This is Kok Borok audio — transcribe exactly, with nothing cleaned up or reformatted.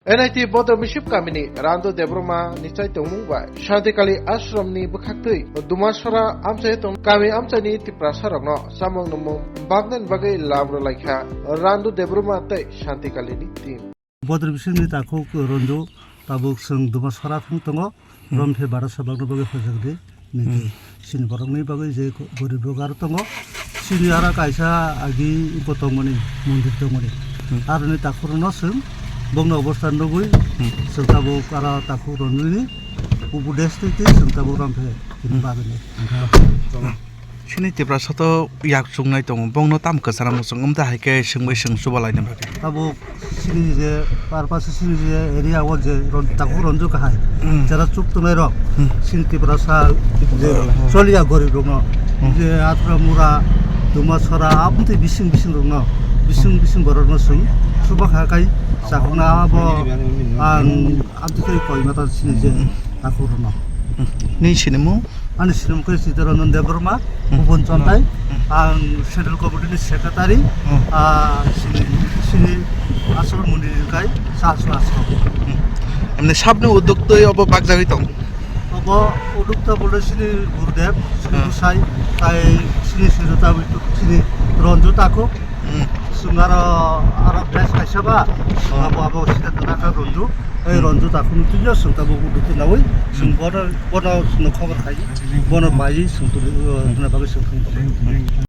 N I T Bodro Misip kamini Randu Debbarma ni chai tongmung bai Shantikali Ashram ni bwkhaktwi Dumasora amchai tong kami amchai ni Tiprasa rokno samung nungmung bagna ni bagwi lam rwlaikha Randu Debbarma tei Shantikali ni team. Bodro Misip ni takhuk Randu tabuk chwng Dumasora thang tongo. Rom khe bara sabakno bagwi hojak di. Niki chini borokni bagwi je gorib rok aro tongo. Chini aro kaisa agi bo tongmani, mondir tongmani. Aroni takhurno chwng bongni obostha nugwi chwng tabuk aro takhuk ronwini ubudes twi twi chwng tabuk rom khe chini bagwini. Chini Tiprasa to yak chuknai tongo, bongno tamo kwchana muchung wng tei hai khe swngbai swng chubalai na bagwi. Tabuk chini je purpose chini je area o je ron-, takhuk ronjak hai. Jara chuk tongnai rok. Chini Tiprasa je choliya gorib rokno. Je Athra Mura, Dumasora, aboni bising bising rokno. Bising bising borokno chwng chuba kha kai chakna abo ang amtwi koi mata chini je takhuk rokno. Ni sinimung? Ani sinimung khe Chittaranjan Debbarma, Bhuban Chontai. Ang Central Committee ni Secretary. Ah, sini, sini asol muni kai sa asol asol. Emne sabni udduk twi obo bakjagwi tong? Obo udduk to bole sini Gurudev, sini Gusai, tai sini Sujata Bitu, sini Ranju Taku. Sungaro aro best kaisa ba, abo abo sini Tanaka Ranju. Ei Ranju Taku ni tuyo sung tabo udduk nawi, sung bono, bono sung khobor khai, bono bai sung tu, na bagwi sung tu.